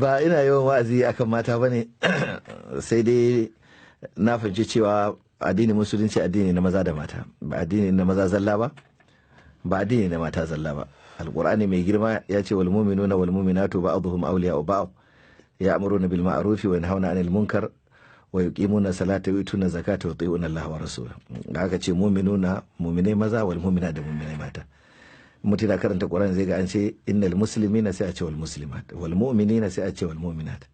Ba ina yawan wa'azi akan mata ba ne, sai dai na fahimci cewa addinin Musulunci addini na maza da mata, ba addini na maza zalla ba, ba addini na mata zalla ba. Alqur'ani mai girma ya ce wal mu'minuna wal mu'minatu ba'dhum awliya'u ba'd ya'muruna bil ma'ruf wa yanhauna 'anil munkar wa yuqimuna salata wa yutuna zakata wa yuti'una Allah wa rasulahu. Da aka ce mu'minuna, mu'minai maza, wal mu'minat, da mu'minai mata. Mutum na karanta Qur'ani zai ga an ce innal muslimina, sai a ce wal muslimat, wal mu'minina, sai a ce wal mu'minat,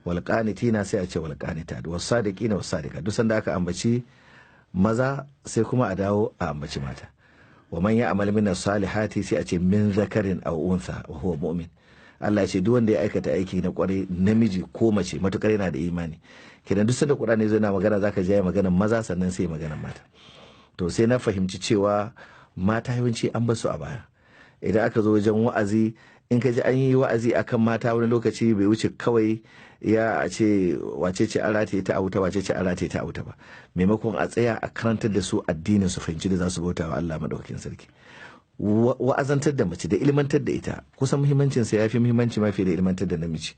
wal qanitina, sai a ce wal qanitat, was sadiqina, was sadiqat. Duk sanda aka ambaci maza, sai kuma a dawo a ambaci mata. Wa man ya'mal min salihati, sai a ce min zakarin aw untha wa huwa mu'min. Allah ya ce duk wanda ya aikata aiki na kwarai, namiji ko mace, matukar yana da imani. Kenan duk sanda Qur'ani zai na magana, zaka ji ya magana maza, sannan sai magana mata. To sai na fahimci cewa mata yawanci an basu a baya. Idan aka zo wajen wa'azi, in ka ji an yi wa'azi akan mata, wani lokaci bai wuce kawai ya a ce wace ce an rataye ta a wuta, wace ce an rataye ta a wuta ba, maimakon a tsaya a karantar da su addinin, su fahimci da za su bauta wa Allah madaukakin sarki. Wa'azantar da mace da ilmantar da ita, kusan muhimmancin sa yafi muhimmanci ma fiye da ilmantar da namiji,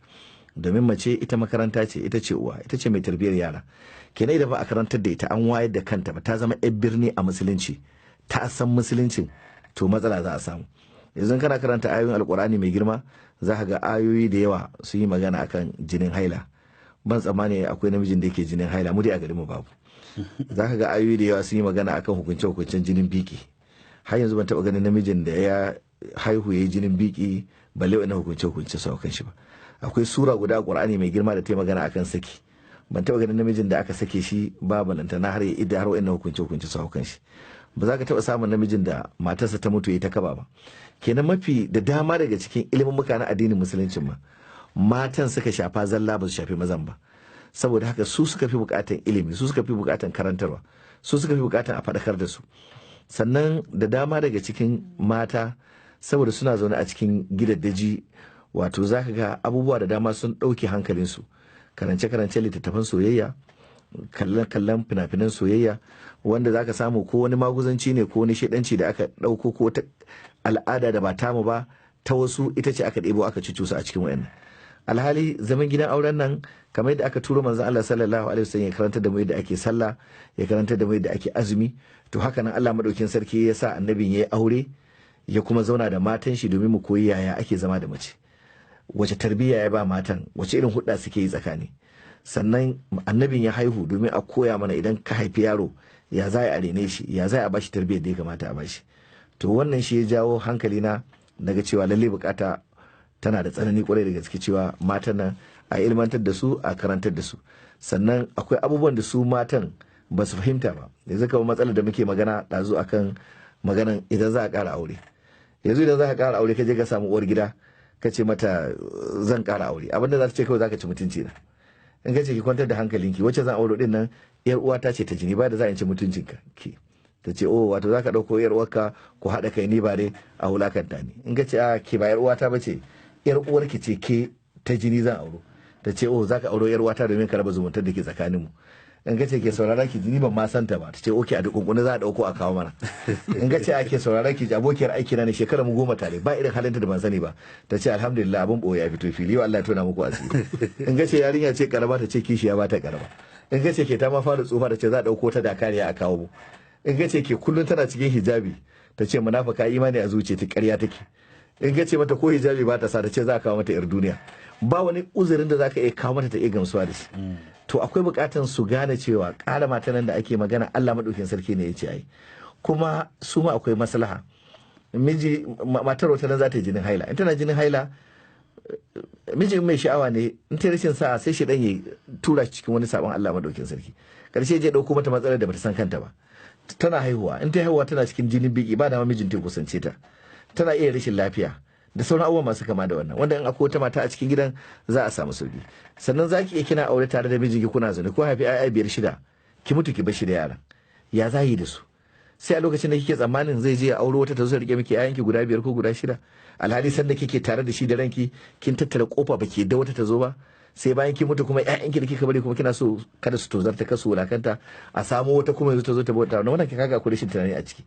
domin mace ita makaranta ce, ita ce uwa, ita ce mai tarbiyyar yara. Kenan idan ba a karantar da ita, an wayar da kanta ba, ta zama yar birni a Musulunci, ta san Musuluncin, to matsala za a samu. Yanzu kana karanta ayoyin Alkur'ani mai girma, za ka ga ayoyi da yawa sun yi magana akan jinin haila. Ban tsammani akwai namijin da yake jinin haila, mu dai a garin mu babu. Za ka ga ayoyi da yawa sun yi magana akan hukunce hukuncen jinin biki. Har yanzu ban taba ganin namijin da ya haihu ya yi jinin biki, balle wani hukunce hukunce su kan shi ba. Akwai sura guda a Qur'ani mai girma da ta yi magana akan saki. Ban taba ganin namijin da aka sake shi ba, balantana har ya idda, har wa'annan hukunce hukunce su kan shi ba. Za ka taba samun namijin da matarsa ta mutu ya ta kaba ba. Kenan mafi da dama daga cikin ilimin na addinin Musuluncin ma matan suka shafa zalla, ba su shafi mazan ba. Saboda haka su suka fi bukatan ilimi, su suka fi bukatan karantarwa, su suka fi bukatan a faɗakar da su. Sannan da dama daga cikin mata, saboda suna zaune a cikin gidaddaji, wato za ka ga abubuwa da dama sun ɗauke hankalinsu: karance-karance littattafan soyayya, kallon fina-finan soyayya, wanda za ka samu ko wani maguzanci ne ko wani shaidanci da aka ɗauko, ko wata al'ada da ba tamu ba, ta wasu ita ce aka ɗebo aka cucu su a cikin wayannan. Alhali zaman gidan auren nan, kamar yadda aka turo manzon Allah sallallahu alaihi wasallam ya karantar da mu yadda ake sallah, ya karantar da mu yadda ake azumi, to haka nan Allah madaukin sarki ya sa annabin ya yi aure, ya kuma zauna da matan shi domin mu koyi yaya ake zama da mace, wace tarbiyya ya ba matan, wace irin hudda suke yi tsakani. Sannan annabin ya haihu domin a koya mana idan ka haifi yaro ya za a rene shi, ya za a bashi tarbiyyar da ya kamata a bashi. To wannan shi ya jawo hankali na daga cewa lalle bukata tana da tsanani kwarai da gaske cewa matan nan a ilmantar da su, a karantar da su. Sannan akwai abubuwan da su matan ba su fahimta ba. Yanzu kamar matsalar da muke magana ɗazu akan maganan idan za a ƙara aure. Yanzu idan za ka ƙara aure, ka je ka samu uwar gida, ka ce mata zan ƙara aure, abinda za ta ce kawai zaka ci mutunci na. In ka ce ki kwantar da hankalinki, wacce zan auro din nan yar uwata ce ta jini, ba da za in ci mutuncinka ki. Ta ce, "Oh, wato zaka dauko yar uwarka ku haɗa kai, ni ba dai a wulakanta ni." In ka ce, "A, ke ba yar uwata ba ce, yar uwarki ce ke ta jini zan auro." Ta ce, "Oh, zaka auro yar uwata domin ka raba zumuntar da ke tsakaninmu." In ka ce, "Ke saurara ki jini, ban ma santa ba." Ta ce, "Okay, a dukunkune za a dauko a kawo mana." In ka ce, "Ake saurara ki ji, abokiyar aiki na ne, shekara mu 10 tare, ba irin halinta da ban sani ba." Ta ce, "Alhamdulillah, abin boye ya fito fili, yau Allah ya tona muku asiri." In ka ce yarinya ce karama, ta ce kishiya ba ta karama. In ka ce ke ta ma fara tsufa, ta ce za a dauko ta da kariya a kawo mu. In ka ce ke kullum tana cikin hijabi, ta ce munafika, imani a zuciya ta ƙarya take. In ka ce mata ko hijabi ba ta sa, ta ce za a kawo mata yar duniya. Ba wani uzurin da za ka iya kawo mata ta iya gamsuwa da shi. To akwai bukatan su gane cewa ƙara mata nan da ake magana, Allah maɗaukin sarki ne ya ce ai, kuma su ma akwai maslaha. Miji, matar wata nan za ta yi jinin haila. In tana jinin haila, miji mai sha'awa ne, in ta rashin sa'a sai shi dan ya tura shi cikin wani sabon Allah maɗaukin sarki, karshe je dauko mata matsalar da bata san kanta ba. Tana haihuwa, in ta haihuwa tana cikin jinin biki, ba dama mijinta ya kusance ta, tana iya rashin lafiya da sauran abubuwa masu kama da wannan, wanda in akwai wata mata a cikin gidan za a samu sauki. Sannan za ki iya kina aure tare da mijinki, kuna zaune ko haifi 'ya'ya biyar, shida, ki mutu ki bar shi da yaran, ya za yi da su? Sai a lokacin da kike tsammanin zai je ya auro wata ta zo rike miki 'ya'yanki guda biyar ko guda shida, alhali sanda kike tare da shi da ranki kin tattara kofa baki da wata ta zo ba. Sai bayan kin mutu kuma ƴaƴanki da kika bari kuma kina so kada su tozarta, kasu wulakanta, a samu wata kuma yanzu ta zo ta bauta. Wannan kaga akwai rashin tunani a ciki.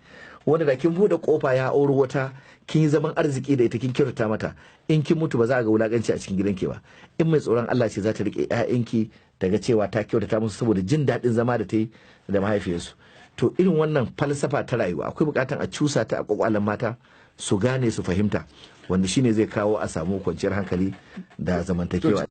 Wanda da kin bude kofa ya auro wata, kin yi zaman arziki da ita, kin kyautata mata, in kin mutu ba za a ga wulakanci a cikin gidanki ba. In mai tsoron Allah ce, za ta rike ƴaƴanki daga cewa ta kyautata musu saboda jin daɗin zama da ta yi da mahaifiyarsu. To irin wannan falsafa ta rayuwa akwai bukatan a cusa ta a kwakwalen mata su gane, su fahimta, wanda shine zai kawo a samu kwanciyar hankali da zamantakewa.